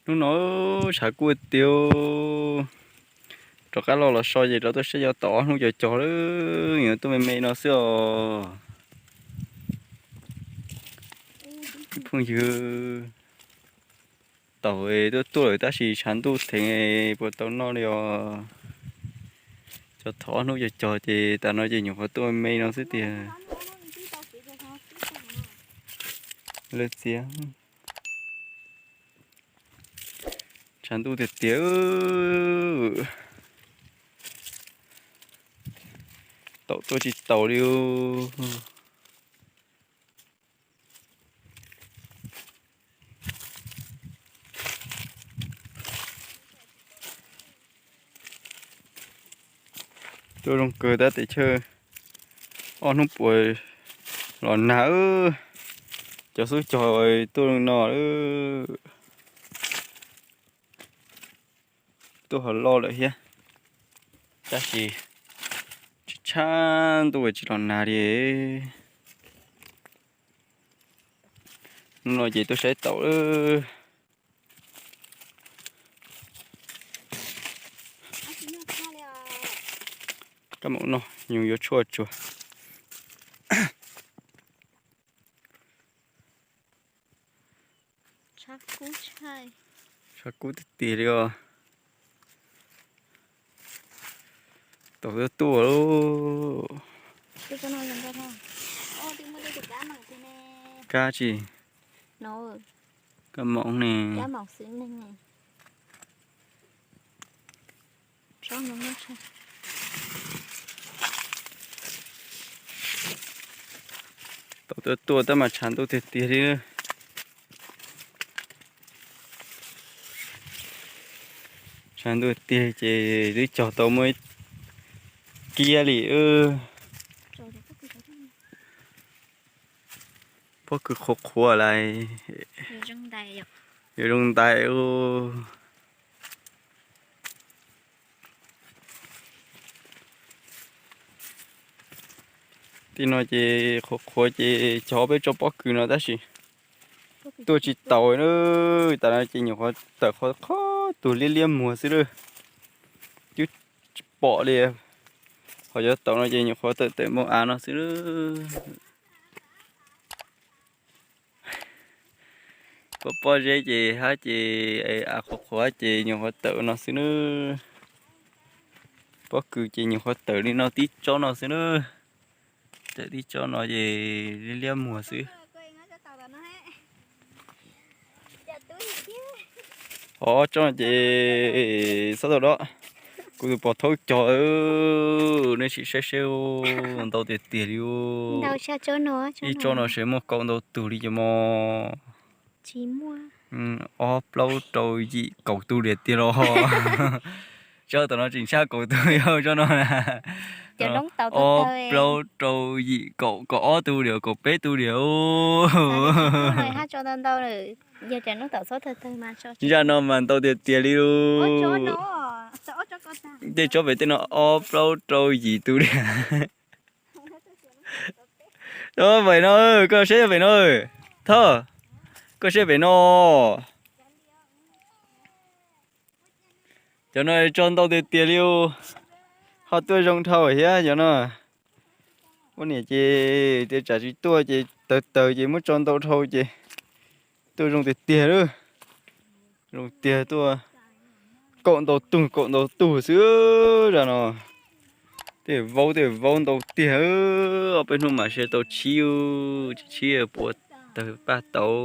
Hnub no tshav kub tiag. Rov qab los los so ces rov tuaj saib cov taum ob hnub cog cog lawm, yuav tuaj me me no xwb os. Phooj ywg, taum tuaj tuaj lawm tab sis tshav ntuj theev puas tau noj li os. Cov taum ob hnub cog cog ces tas no ces nyuam qhuav tuaj me me no xwb tiag. Lawv txiav. Tshav ntuj tiag tiag. Taum tuaj tsis taus li. Tuaj zoo kawg tab tes chaw, ob hnub puas los nag. Cov xub cog tuaj no, tuaj ho loj lawm thiab, tab sis tshav ntuj tsis los nag li. Hnub no ces tuaj saib taum. Kab maum no nyuj yuav tshuaj tsuag. Tshav kub tiag tiag li os. Taum tuaj tuaj lauj. Kab tsi? Kab maum ne. Taum tuaj tuaj tab mas tshav ntuj tiag tiag li. Tshav ntuj tiag ces twb cog tau muaj kiab li. Pob kws qhuav qhuav lawm. Yuav zoo ntais. Tim no ces qhuav qhuav ces cog peb tsob pob kws no tab sis tuaj tsis taus na. Tas no ces nyuam qhuav tawm qhov qhov tug liab liab muag xwb lawm, twb tsis pom li. Ho cov taum no ces nyuam qhuav tawm tawm npoo av no xwb lawm. Pob pob zeb ces hab ces av qhuav qhuav ces nyuam qhuav tawm no xwb nawb. Pob kws ces nyuam qhuav tawm li no tib tsob no xwb nawb. Tawm tib tsob no ces liab liab muag xwb. Ob tsob no ces xob tau dob. Kuv tus pog thaub cog, nej sim saib seb, ntau tiag tiag li. Ib tsob no seb muaj kaum ntau tug li ces mog. Ob plaub rau yim kaum tug diam tiag los. Tsob tom no tseem tshaj kaum tug yog tsob no na. Ob plaub rau yim kaum kaum ob tug diam kaum peb tug diam. Zaj no mas ntau tiag tiag li. Tej tsob pem tej no ob plaub rau yim tug diam. Pem no, koj saib pem no. Thoj, koj saib pem no. Cov no tso ntau tiag tiag li. Ho tuaj zoo dhau thiab cov no. Ua niam ces tias tsam tsis tuaj ces tawg tawg ces muab tso ntau dhau ces tuaj zoo tiag tiag lawm. Zoo tiag tuaj kaum ntau tug kaum ntau tug xwb zaj no. Tej vauv tej vauv ntau tiag. Ob peb hnub mam seb tau tshib, tsis tshib puas tawg paj tau.